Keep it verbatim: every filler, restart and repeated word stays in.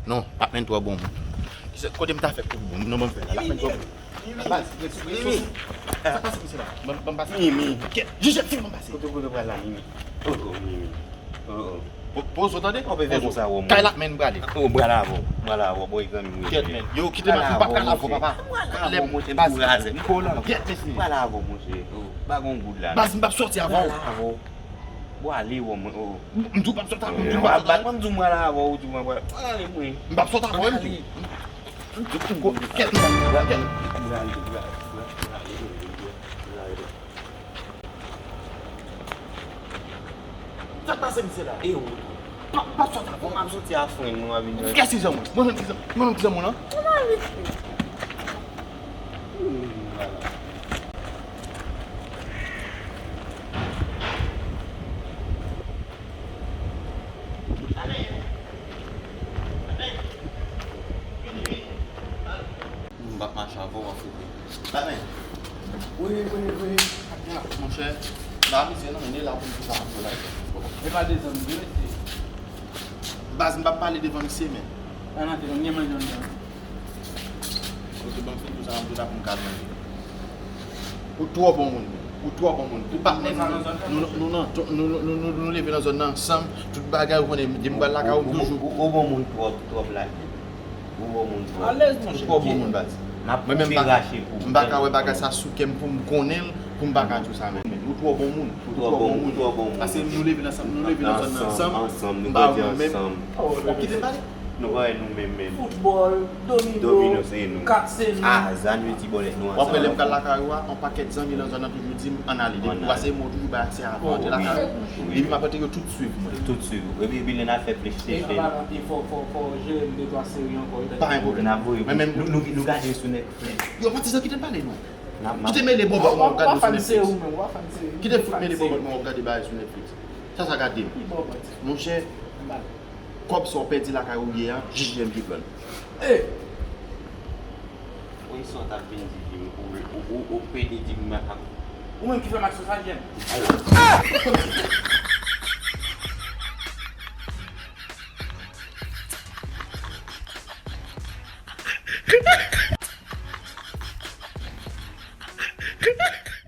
Non, Batman twò bon moun. Kisa, kote m ta fè pou bon? Non, ban m fè la. Batman twò bon. Baz, Mimi. Sa k pase misye la? Ban m, ban m pase. Mimi. Kèt, jije, fè ban m pase. Kote, kote w pral la, Mimi? Oh, oh, Mimi. Oh, oh. Po-, poze w tande? Ou pe fè konsa, wè, mwen. Kay la, men, m prale. Oh, m pral avè w. M pral avè w, bòy, zanmi m. Kèt, men. Yo, kite m, m p ap pral avè w, papa. M pral avè w, monchè, m kouraje. M kolan. Kèt, mesye. M pral avè w, monchè. Oh, pa gon goud la. Baz, m p ap sòti avè w. M pral avè w. Bon, ale, wè, mwen, oh. M, m di w p ap sòti avè m, m di w m pral avè w. Mwen, m di w m pral avè w, ou di w mwen pral ale, mwen. M p ap sòti avè w, m di w. Kèt, men. Sa k pase misye la? E ou tou? Pa, pa sòt avè m. M ap sòti a fren mwen, m ap vin. Kiyès ki zanmi w? Mwen menm ki zanmi, mwen menm ki zanmi w lan? Kòman vin fè? M p ap mache avè w, w ap fete. Batman. Wi, wi, wi. Monchè, m pa mizè non, men li la pou m di sa m ap fè la. E pa de zanmi, wi, mesye. Baz, m p ap pale devan misye, men. Ann antre, nou gen manje anndan. Ok, ban m fin di w sa m ap di w la pou m ka al manje. Ou twò bon moun. Ou twò bon moun. Ou patnè nou. Nou, nou, nou, nou, nou, nou, nou, nou leve nan zòn nan ansanm. Tout bagay, ou konnen, depi m pral lakay ou, m toujou. Ou, ou, ou bon moun twòp, twòp la. Ou bon moun twòp. Alèz, monchè. Ou twò bon moun, baz. Mwen menm, m pa, m pa ka wè bagay sa sou kè m pou m konnen l, pou m pa ka di w sa, men. Ou twò bon moun. Ou twò bon moun, ou twò bon moun. Paske nou leve ansanm, nou leve nan zòn nan ansanm. Ansanm, nou grandi ansanm. Ou kite m pale? Nou pa wè nou menm, menm. Foutbòl, domino, domino, se nou. Kat, se nou. Ah, zanmi ti bòlèt nou ansanm. W ap wè lè m pral lakay ou a, yon pakèt zanmi nan zòn nan toujou di m, ann ale. Depi w pase, mwen toujou bay aksè avan antre lakay ou. Epi m ap antre, yo tout swiv mwen. Tout swiv ou. Epi, epi lè n ap fè PlayStation. E fò, fò, fò jere m de twa seri ankò, wi. Pa gen pwoblèm. N ap voye. Mwen menm, nou, nou, nou gade sou Netflix. Yo, patizan, kite m pale, non. N ap, n ap. Kite mele bòbòt mwen w ap gade sou Netflix. Kite fout mele bòbòt mwen w ap gade bagay sou Netflix. Sa, sa gade m. Monchè, kòb sa w pèdi lakay ou yè a, J J M ki pran l. Wi, sa w t ap vin di, Jim, ou, ou, ou, ou pede di m ak. Ou menm ki fè m ak sou sa, Jim.